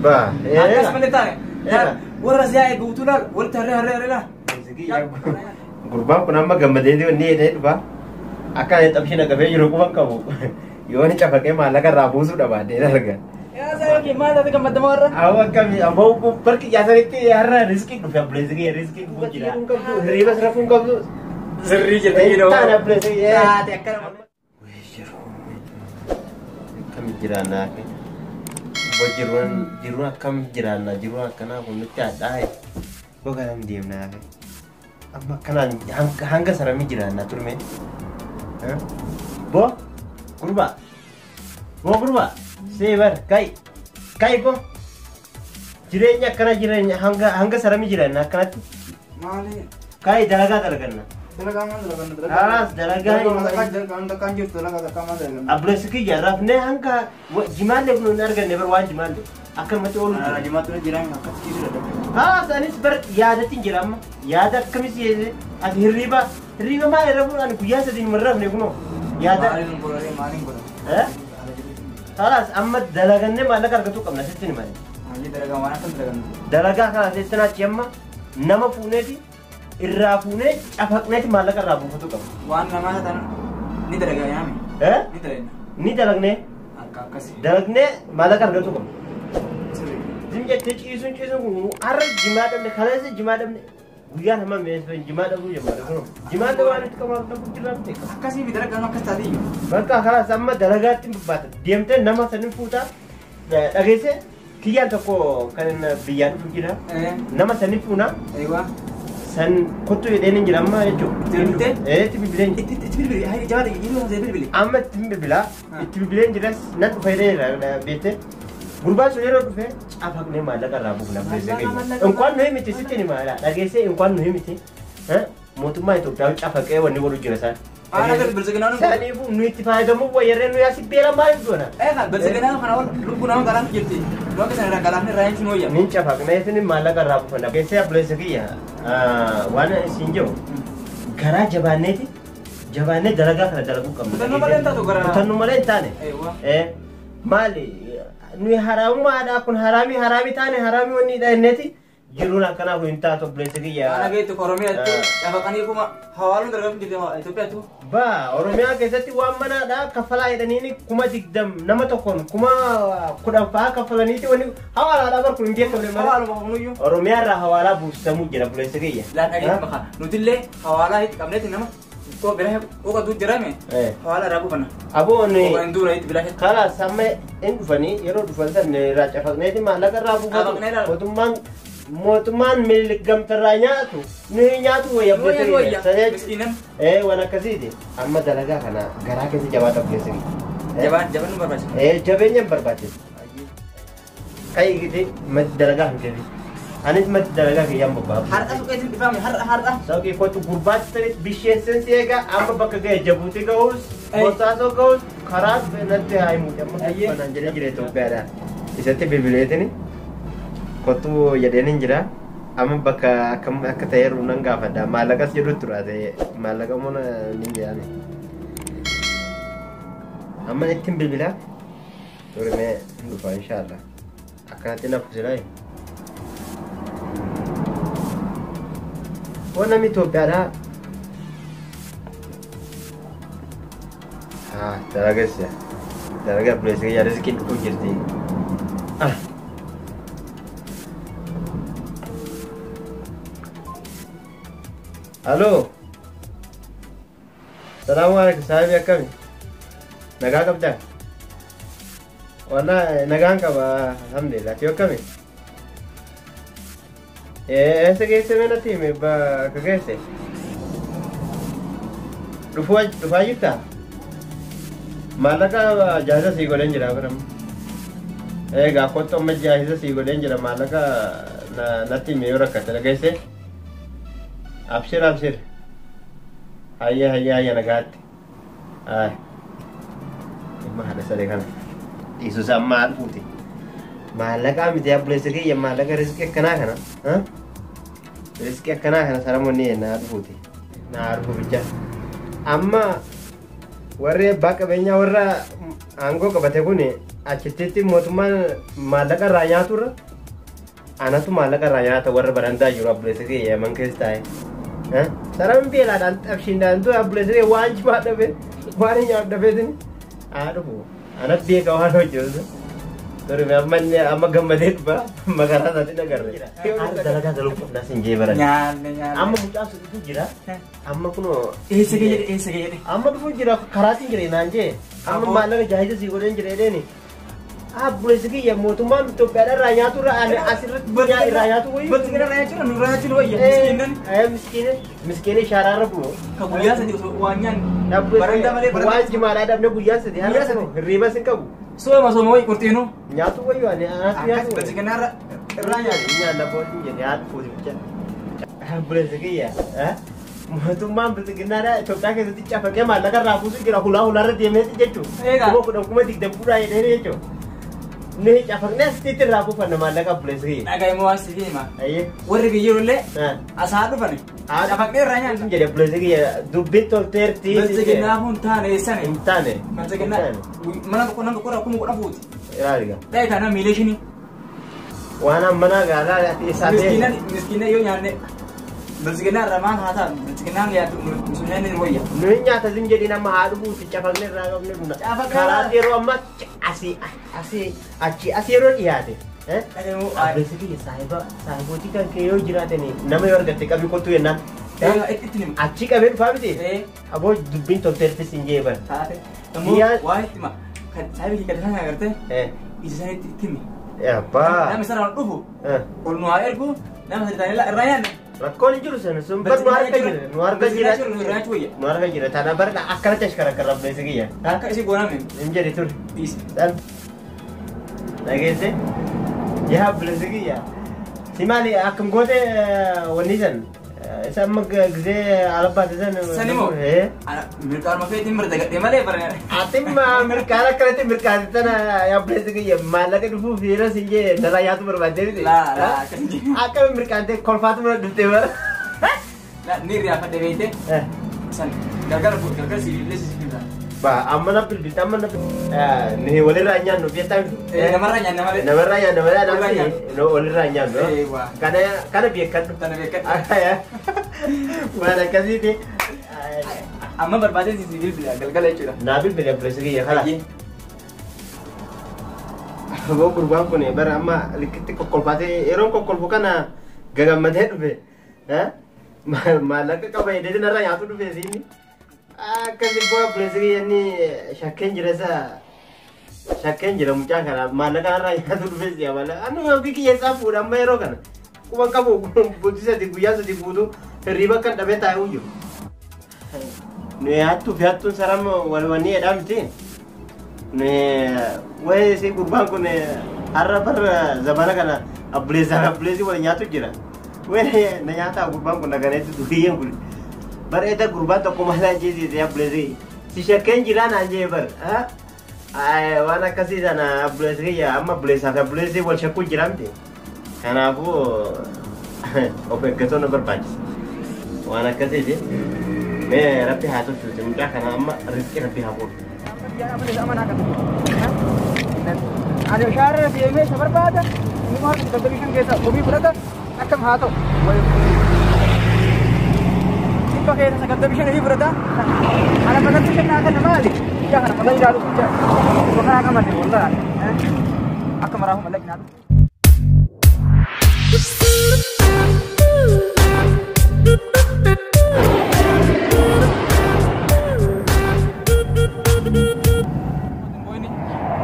Ba. Akkas malee taane. Warra siyaa guutuu laal walitti harree harree harree laal. Gurbaan kun amma gammadee ni jedhee dhufa. Akka ani xabshii naqamee jiru quban qabu. Yoo ni cafaqee maallaqa irraa buusuu dhabaadhee arga. Yaa saayii maal taate gammadama warra? Awwa akkami ammoo barki yaasanitti har'a riskii dhufe abbuleessi kiyya riskii dhufuu jira. Hirriibas rafuu hin qabdu. Sirrii jettee jedhamu. Taane abbuleessi kiyya. Taate akkana. Akkami jiraannaa fi jiruun jiruun akkam jiraannaa jiruun akkanaa kun nutti hadhaa'e gogaram deemnaa fi amma akkanaan hanga saramii jiraannaa turme. Bo gurbaa bo gurbaa seebar kai kai bo jireenya akkana jireenya hanga hanga saramii jiraannaa akkanatti. Maali? Kai dalagaa dalaganna. Dalagaa maal dalaganna? Haas dalagaa. Dalagaa jirtu dalagaa takkaa maal dalaganna? Abbuleessi kiyya rafnee hanga jimaallee kun hin arganne bar waan jimaallee akkanumatti oolu jira. Jimaatti jiraan akkatti ciisuu dadhabde. Haas anis bar yaadatti hin jira amma yaada akkamis ati hirriiba hirriiba maal irra fuudhan guyyaa sadii hin rafne kunoo yaada. Maaliin godhanii maaliin godhan? Haas amma dalagannee maallaqa argachuu qabna sitti ni malee. Haalli dalagaa waan akkam dalagannu? Dalagaa kana sitti naachi amma nama fuuneeti irraa fuunee cafaqneeti maallaqa irraa buufachuu qabna. Waan namaa ta'an ni dalagaa yaame. Ni dalagna. Ni dalagnee. Akka akkasii. Dalagnee maallaqa argachuu qabna. Zim jettee ciisuun ciisuun kun har'a jimaa dhabne kaleessa jimaa dhabne guyyaan hamma mi'eessu jimaa dhabuu jemmaadha kunoo. Jimaan waan itti qabaatu dhabu jirraa miti. Akkasii fi dalagaan akkas taate iyyuu. Bakka kalaas amma dalagaatti baata deemtee nama sanin fuutaa dhageesse kiyyaan tokko kan biyyaan dhufu jira. Nama sanin fuunaa. San kottu jedheen hin jira amma jechuudha. Itti bilbilee? Itti bilbileen jira. Itti bilbili hayya jabaadha yeroo sana bilbili. Amma itti bilbilaa itti bilbileen jiras nan dhufa jedhee jira beektee. Gurbaan sun yeroo dhufe cafaqnee maallaqa irraa buufna abbuleessa keenya. Inkwaan nuyi miti sitti ni maala dhageessee inkwaan nuyi miti mootummaa Itoophiyaa cafaqee wanni godhu jira isaan. Saniifuu nuyi itti fayyadamuuf wayyarree nuyi asii beela maaliif goona? Biltsiginaan kana ol lubbuu nama galaantu jirti. Lubbuu sana irraa galaanni irraa hin wayya. Nin cafaqnee isin maallaqa irraa buufanna. Dhageessee abbuleessa kiyya waan isin jiru garaa jabaanneeti jabaannee dalagaa kana dalaguu qabna. Kutannoo malee hin taatu garaa. Kutannoo malee hin taane. Maali nuyi haraamummaadha kun haraamii haraamii taane haraamii wanni dha inneeti jiruun akkanaa kun hin taatu obboleessa kiyya. Kana geettu Oromiyaatti cafaqanii kuma hawaaluun dargamu jirti Itoophiyaattu. Ba Oromiyaa keessatti waan manaadha kaffalaa jedhaniini 20,000 nama tokkoon 10,000 fa'aa kaffalaniiti wanni hawaalaadha bar kun hin beekamne malee. Hawaaluma kunuyyuu. Oromiyaa irraa hawaalaa buusisamuu jira obboleessa kiyya. Laan dhageetti maka nutillee hawaalaa itti qabneeti nama koo bira oqatu jirame hawaala irraa buufanna. Aboon Oqan dura itti bira. Kalaas amma hin dhufanii yeroo dhufan san irraa cafaqneeti maallaqa irraa buufatu. Mootummaan miligamtarraa nyaatu nuyi nyaatu wayya abboota keenya. Waan akkasiiti. Amma dalagaa kana garaa keessa jabaata obboleessa kiyya. Jabaan nu barbaachisa. Jabeenya hin barbaachisa. Kai gidi maddi dalagaa hin jedhi. Anis maddi dalagaa kiyyaan bobba'aa. Har'a suqeetiin dhifame har'a har'a. Suuqii kootu gurbaatti ta'e bisheessan si eega amma bakka ga'e Jabuutii ga'us Boossaasoo ga'us karaa natti haa himuuti amma kanaan jedhee jira Itoophiyaadha. Isatti bilbileetini kottu jedheen hin jira. Amma bakka akkam akka ta'eeru nan gaafadha. Maallaqas jedhu tura ta'e maallaqa immoo ni jedhani. Amma ittiin bilbilaa turimee hin dhufa inshaallah. Akkanatti nafu silaa. Waan namni Itoophiyaadhaa. Dalagas ya. Dalagaa obboleessa kiyya riskiin dhufuu jirti. Aloo. Salaamu alaikum saahibii akkami? Nagaa qabdaa? Wallaahi nagaan qaba alhamdulillah. Ati akkami? Eessa geesse mee natti himi bakka geesse? Dhufaa jirtaa? Maallaqa jaarsa sii godheen jira bara. Egaa kottu amma jaarsa sii godheen jira maallaqa natti himi yoo rakkatte dhageesse? Abshir abshir. Hayya hayya hayya nagaatti. Ay. Dhimma haadha sadee kana. Dhiisus amma haadha fuute. Maallaqa miti abbuleessa kiyya maallaqa riskii akkanaa kana. Riskii akkanaa kana saramoonni na haadha fuute. Na haadha fuufichaa. Amma warri abbaa qabeenyaa warra aangoo qabate kun Achitti mootummaan maallaqa irraa nyaaturra anatu maallaqa irraa nyaata warra barandaa jiru abbuleessa kiyya Yaman keessa taa'e. Saraan beelaadhaan xabshiindhaan ture abbuleessa kiyya waan jimaa dhabe waan hin nyaatu dhabeetin haa dhufu. Anat beeka waan hojjetu. Ture amma gammadee dhufa makaraa isaatiin agarre. Haala dalagaa galuu qabnaa sin jee baran. Nyaanne nyaanne. Amma mucaa sun dhufu jira. Amma kunoo. Eessa ga'e jedhe eessa ga'e jedhe. Amma dhufu jira karaatiin jira naan jee. Amma maallaqa jaahiza sii godheen jira jedheeni. Abbuleessi kiyya mootummaan Itoophiyaadha irraa nyaatu irraa ani asirratti irraa nyaatu wayyu. Biltsiginnaa irraa nyaachuudha nurraa nyaachuudha wayya. Miskiinnan. Miskiine miskiine shaaraarra bu'u. Ka guyyaa sadii osoo waan nyaanne. Barandaa malee Waan barandaa. jimaadhaa dhabne guyyaa sadii Guyyaa sadii. Hirriibas hin qabu. Sooma sooma wayi qurxiinuu. Nyaatu wayyu ani anatu Akkas nyaatu wayyu. biltsiginnaa irraa nyaatu. Nyaanna boodin jedhe haadha fuuti bicha. Abbuleessi kiyya. Mootummaan biltsiginnaadha Itoophiyaa keessatti cafaqee maallaqa irraa buusu jira hulaa hulaarra deemeeti jechuudha. Egaa. 10,000 20,000 fuudhaa jedhee jechuudha. Ni cafaqnee asitti irraa buufanna maallaqa abbuleessi kiyya. Dhagaa immoo waan siif hima. Ayyee. Warri biyyoollee asaa dhufani. Cafaqnee irraa nyaanna. Jedhe abbuleessi kiyya dubbiin tolteerti. Biltsiginnaa kun taane eessani. Hin taane. Biltsiginnaa mana tokko nama tokko irraa 10,000 fuuti. Ilaali. Dhagaa kana miilee shini. Waan ammanaa gaalaa ati isaa ta'e. Miskiina yoo nyaanne biltsiginnaa irraa maal haa taanu biltsiginnaan yaaddu sun nyaanne ni wayya. Nuyi nyaata sin jedhin amma haa dhufuuti cafaqnee irraa qabne dhumna. Cafaqnee Karaa irraa- yeroo ammaa asii asii achi asii yeroo dhiyaate. Dhagaa immoo Abbeessi kiyya saahiba saahibootii kan kee yoo jiraatani nama yoo argatte qabii kottu jennaan. Itti nima. Achi qabee dhufaa miti. Aboo dubbiin tolteerti sin jee bara. Taate. Immoo waa itti hima. Saahibi kee kan isaan agartee ija isaaniitti itti himi. Abbaa. Nama isaan dhufu ol nu haa ergu nama sadi taanee irraa nyaanne. Rakkoon hin jiru sana sun bar nu harka jira nu harka jira nu harka jira tana bar akkanatti ashkara abbeessi kiyya. Akka isii gooname. Hin jedhi ture. Dhiisi. Dhageesse yaa abbeessi kiyya. Si maali akkam goote wanni san isa amma gisee alabbaate san. Sani moo? Mirqaanuma feetiin mirga gadhee malee bara. Ati mirqaan akkanatti mirqaate tana abbeessi kiyya maallaqa dhufuuf yeroo sin jee narraa nyaatu barbaadde miti. Laa laa akkas hin jiru. Akkami mirqaante kolfaatu mana dhuftee bara. Ni riyaafadhe beekte. San gargar gargar si illee si fida. Ba amma na bilbilta amma na ni walirraa nyaannu beektaa miti. Namarraa nyaanna malee. Namarraa nyaanna malee Walirraa anaa walirraa nyaannu. Eewwa. Kana kana beekadhu. Tana beekadhu. Waan akkasiiti. Amma barbaadee si bilbila galgala jechuudha. Naa bilbila abbuleessi kiyya kala. Aboo gurbaan kun bara amma likkitti kokkolfaatee yeroo kokkolfu kana gagammadee dhufe. Maallaqa qaba jedhee narraa nyaatu dhufe siinni. Akkasi bu'aa abbuleessi kiyya inni shakkeen jira isa shakkeen jira mucaa kana maallaqa narraa nyaatu dhufe si amala. Ani ofii kiyya isaa fuudha amma yeroo kana. Quban qabu bultii sadi guyyaa sadi guutuu hirriiba kan dhabee taa'ee jiru. Nuyi hattuu fi hattuun saram wal wanni jedhaa miti. Nuyi wayi si gurbaan kun har'a bara zamana kana abbuleessaan abbuleessi wal nyaatu jira. Wayi na nyaataa gurbaan kun naganeetti duriyyeen kun. Bara eda gurbaan tokko maal naan jeesise abbuleessi. Si shakkeen jiraa naan jee bar. Waan akkasii sana abbuleessi kiyya amma abbuleessaa fi abbuleessi wal shakkuu jira miti. Kanaafuu of eeggatoo na barbaachisa. Waan akkasiiti. Mee rabbi haa tolchuuti mucaa kana amma rizqii rabbi haa godhu. Ani shaarra deemee isa barbaada. Inni maal 25 keessa komii fudhata akkam haa ta'u. Dhibba keessa 95 ni fudhata. Ana 95 naa kana maali? Ija kana malee ilaalu ija. Karaa qabanne wallahi. Akka maraafu malee ilaalu.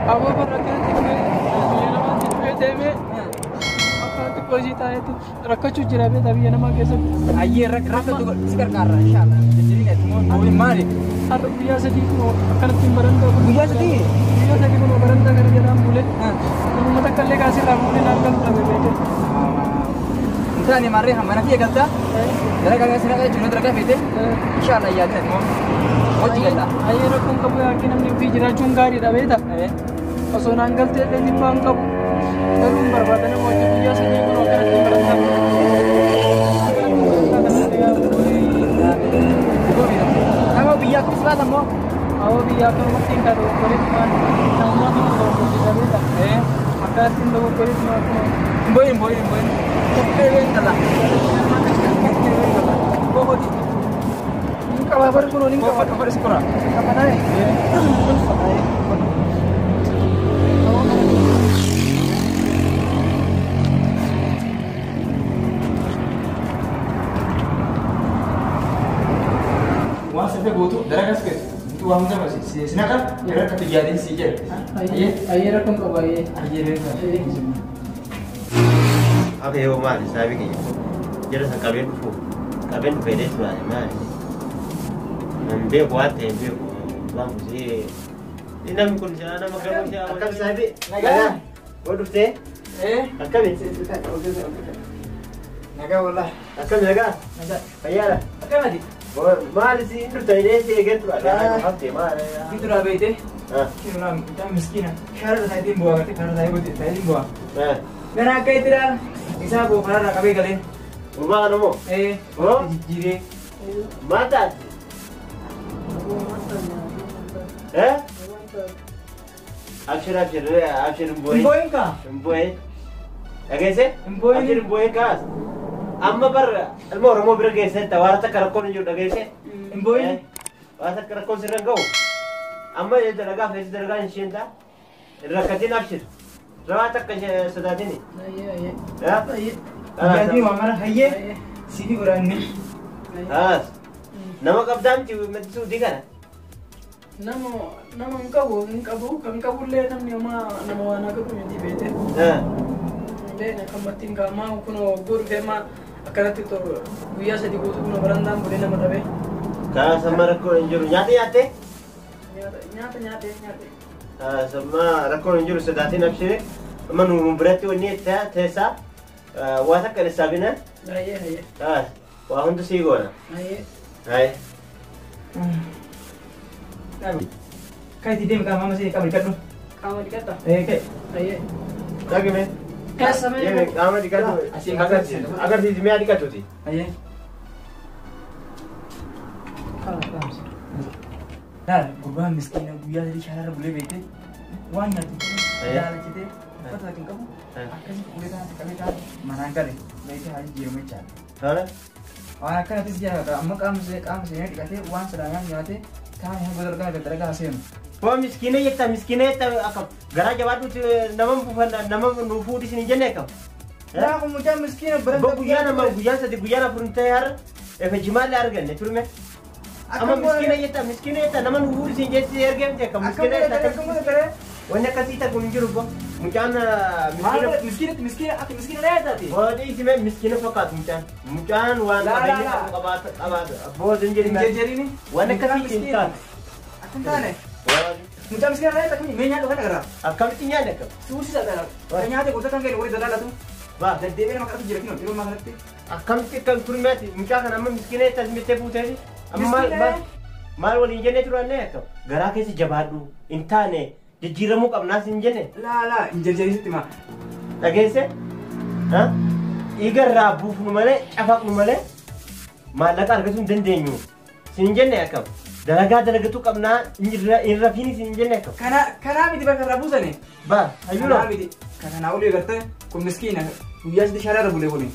Aboo barra kanatti dhufee biyya namaatti dhufee deemee akkanatti hojii taa'eetti rakkachuu jira beektaa biyya namaa keessatti. Ayyee rakkatu si gargaara inshallah. Jajjabina immoo maali? Har'a guyyaa sadii kunoo akkanatti hin barantaa kun. Guyyaa sadii? Guyyaa sadii kunoo barantaa kana jalaan bulee. Namuma takka illee kaasirraa fuudhee naan galu dhabe beekte. Intaane maarree mana fi eegaltaa? Dalagaa kana sirraa jechuun dalagaa feete? Inshallah yaadina immoo hojii galla. Ayyee rakkoon qabu yaakii namni ofii jiraachuun gaariidha beektaa? Osoo naan galtee illee dhibbaa hin qabu. Garuu hin barbaada nama hojii guyyaa sadii kunoo akkanatti hin barantaa. Nama biyyaa kunis baata immoo? Awwa biyya. kiyya akkanumatti hin kaadhu godhetumaan namummaatu nama dogoggorsiisa beekta. Akkanatti hin dogoggorsiisuma akkuma. Hin boo'in hin boo'in. Tokkee been gala. Boqoti. Hin qabaa bari kunoo hin qabaa. Uffata si qora. Qabanaa. Waan sirrii guutuu dalagas keessa. Guutuu waan hunda si naqa yeroo akka xiyyaadeen si jedhe. Ayyee ayyee rakkoon qaba ayyee. Ayyee beekaa. Akka yoo maali saabii kiyya jala san qabeen dhufu qabeen dhufee deessu maali maali hin beeku waan ta'e hin beeku waan kusee namni kun si'a nama garuu si'a akkam saabii Nagaa. Oo dhuftee akkami Nagaa wallaahi. Akkami nagaa Nagaa. Fayyaadha Akkamati? Maali si hin dhufta jedhee si eegeen tura haftee maali Bitu beeyte. Kinoo mucaan miskiina. Shaarra taayitiin bu'aa gartee karaa taayii godhe taayitiin bu'aa. Gara akka ittira isaa boo karaarraa qabee galee. Gurbaa kana moo Oo? Jijjiiree. Maal taate abshir abshir abshir hin Hin boo'in boo'in kaa? Hin boo'in dhageesse Hin boo'in. Abshir hin boo'in kaas amma bar ilma Oromoo bira geessetta waan takka rakkoon hin jiru dhageesse Hin boo'in. Waan takka rakkoon sirra hin ga'u amma dalagaa feesi dalagaa hin isheen ta'a hin rakkatin abshir rawaa takka sodaatini Ayyee ayyee. Ayyee. Dhugaatii waa mara hayyee sifi godhaanni. Haas nama qabdaa miti suudii kana Nama nama hin qabu hin qabu kan qabullee namni homaa nama waan haa qabu miti beekte. Beekne akkamittiin kaamaa kunoo hogguu dhufee maa akkanatti guyyaa sadii guutuu kunoo barandaan bulee nama dhabee. Kaas amma rakkoon hin jiru nyaata nyaattee Nyaata nyaata nyaatee nyaatee. Kaas amma rakkoon hin jiru sodaatiin abshire amma nu biratti wanni teessaa waa takka dhisaabina Ayyee ayyee. kaas waa hundi sii goona. Ayyee. Hai. Kan itti deemi qaama amma qaama dhiqadhu. Qaama dhiqadha. Kai. Ayyee. Dhagime. Keessa Deemi mee. qaama dhiqatu. Asiin Agarsiisi. Agarsiisi mi'a dhiqatuti. Ayyee. Laal gurbaan miskiina guyyaa sadii shaararra bulee beekte waan nyaatu jaalachitee uffata kan qabu akkasii ulee taate qabee taate manaan gale beekte haa jijjiiramu jechaadha. Tola. Waan akkanatis jaalata amma qaama seenee dhiqatee waan silaa nyaatee taa'ee hanga dalagaa dalagaa seenu. Boo miskiina jetta miskiina jetta akkam garaa jabaadhuuti nama buufanna nama nu fuudhis hin jenne akkam. Laa kun mucaan miskiina bara Boo guyyaa nama guyyaa sadi guyyaa afur hin ta'e har'a efa jimaallee arganne turme. Amma miskiina jetta nama nu fuudhis hin jetti ergeemte akkam miskiina jetta Akkam godhe wanni akkasii takka hin jiru boo mucaan miskiina. Miskiinatti miskiina akka miskiina laa taate. Boo dhiisime miskiina fakkaatu mucaan mucaan waan Laa, laa, qabeenya laa. qabu qabaata qabaata boo hin jedhi Hin jejjerini. Waan akkasii hin taane. Akka hin taane. Mucaan miskiina laa taate mee nyaadhu kan agarra. Akkamitti nyaanne akkam? Suusi isaa kan nyaate gosa kan kennu warri dalaalatu. Baa Deddeebi'ee nama kadhatu jira kinoo yeroo ammaa kanatti. Akkamitti kan turmeeti mucaa kana amma miskiina jettee asmittee fuuteefi amma maal Miskiina. maal maal waliin jennee turanne akkam garaa keessa jabaadhu hin taane jijjiiramuu qabnaas hin jenne Laa laa hin jejjerisitti maa. dhageesse dhiiga irraa buufnu malee cafaqnu malee maallaqa argachuu hin dandeenyu sin jenne akkam dalagaa dalagatu qabnaa hin rafiinis hin jenne akkam Kana kanaa miti bakka irraa buusane. baa hayyuu Kanaa miti. Kanaa olii agartee kun miskiina guyyaa sadii shaararra bulee kuni.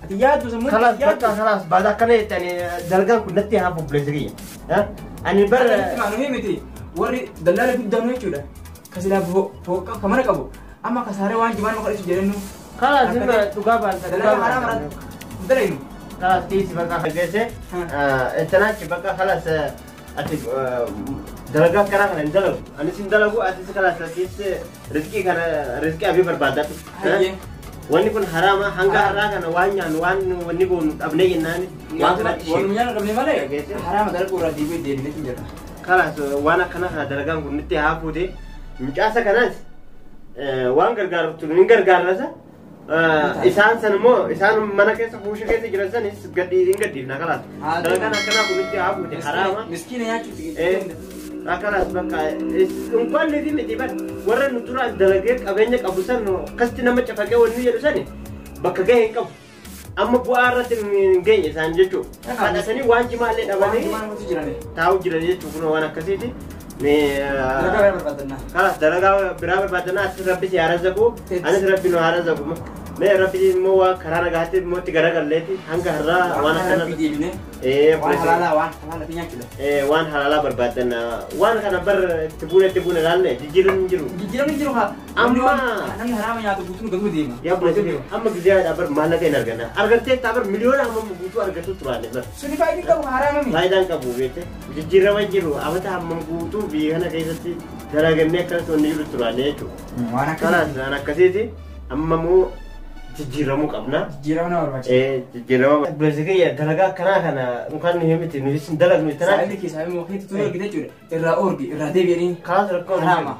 Ati yaaddu sammuu خلاص بقى خلاص بعد كان يعني دلقان كنت نتي هافو بلزرية ها أنا بر Maa miti warri dallaala guddaa jechuudha. Kasilaa fooqa kamana qabu. Amma kasaaree waan jimaan maqaa jedhannu. خلاص إما تقابل Dalagaa haraa maraa dalaynu. خلاص تيجي بقى جيسة أنت ناتش بقى خلاص أتي دلقا كنا خلاص ندلق أنا سندلقو أتي خلاص أتي رزقي كنا رزقي أبي بربادات Hayyee. Wanni kun haraama hanga har'aa kana waan nyaannu waan wanni goonu dhabnee jennaan waan kanatti Waan nyaannu dhabne malee Dhageesse. haraama dalaguu irraa deebi'ee deebineetu jira. Kalaas waan akkana kana dalagaan kun nutti haa fuute mucaasa kanas waan gargaaruuf turu ni gargaarrasa isaan san immoo isaan mana keessa fuusha keessa jiran sanis gadhi hin gadhiifna kalaas dalagaan akkanaa kun nutti haa fuute haraama. Miskiina nyaachuuti. Akkanaas bakka እንኳን ለዚህ miti bar warra nu dura dalagee qabeenya qabu san akkasitti nama cafaqee wanni jedhu sani bakka gahee hin qabu. Amma bu'aa irratti hin geenye isaan jechuudha. Kadhatanii waan jimaallee dhabanii Waan jimaan taa'u jiran jechuudha kun waan akkasiiti. Mee Dalagaa biraa barbaadannaa. Kalas dalagaa biraa barbaadannaa atis rabbi si haa razaqu anis rabbi nu haa razaqu. Mee rabbi immoo waa karaa nagaatti immoo itti garagalleeti hanga har'aa waan Waan akkana rabbi deebinee. Waan halaalaa waan halaala fi nyaachuudha. Waan halaalaa barbaadanna waan kana bar itti buune itti buune laalle jijjiiramni hin jiru. Jijjiiramni jiru haa. Namni haraama nyaatu guutuun gaduma deema. Yaa buleessa amma gizee bar maallaqa hin arganna argattee taa bar miliyoona amma guutuu argatu turaanne bar. Suni faayidaa qabu haraama mi? Faayidaan qabu beekte jijjiirama hin jiru amata hammam guutuu biyya kana keessatti dalagannee akkanatti wanni jiru turaanne jechuudha. Waan akkasii. Kanaas waan akkasiiti amma immoo jijjiiramuu qabna. Jijjiirama nama barbaachisa. Jijjiirama. Buleessa kiyya dalagaa akkanaa kana kan nuyi miti nuyi sin dalagnu tanaa. Saayilli keessaa immoo keetti tun argite jechuudha. Irraa oorgi irraa deebi'anii. Kaas rakkoo Haraama.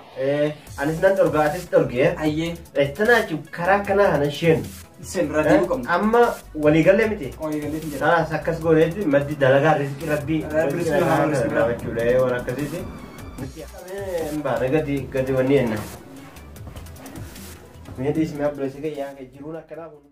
Anis nan dhorga atis dhorge. Ayyee. Tanaa jechuun karaa akkanaa kana isheen. Sen irraa deebi'uu qabna. Amma waliigallee miti. Waliigallee hin jedhamu. Kanaas akkas goonetti maddi dalagaa riskii rabbii. Rabbi riskii namaa riskii biraa. Jechuudha waan akkasiiti. Hin baana gadi gadi wanni enna. Mee dhiisni abbuleessa kiyyaa jiruun akkanaa kun.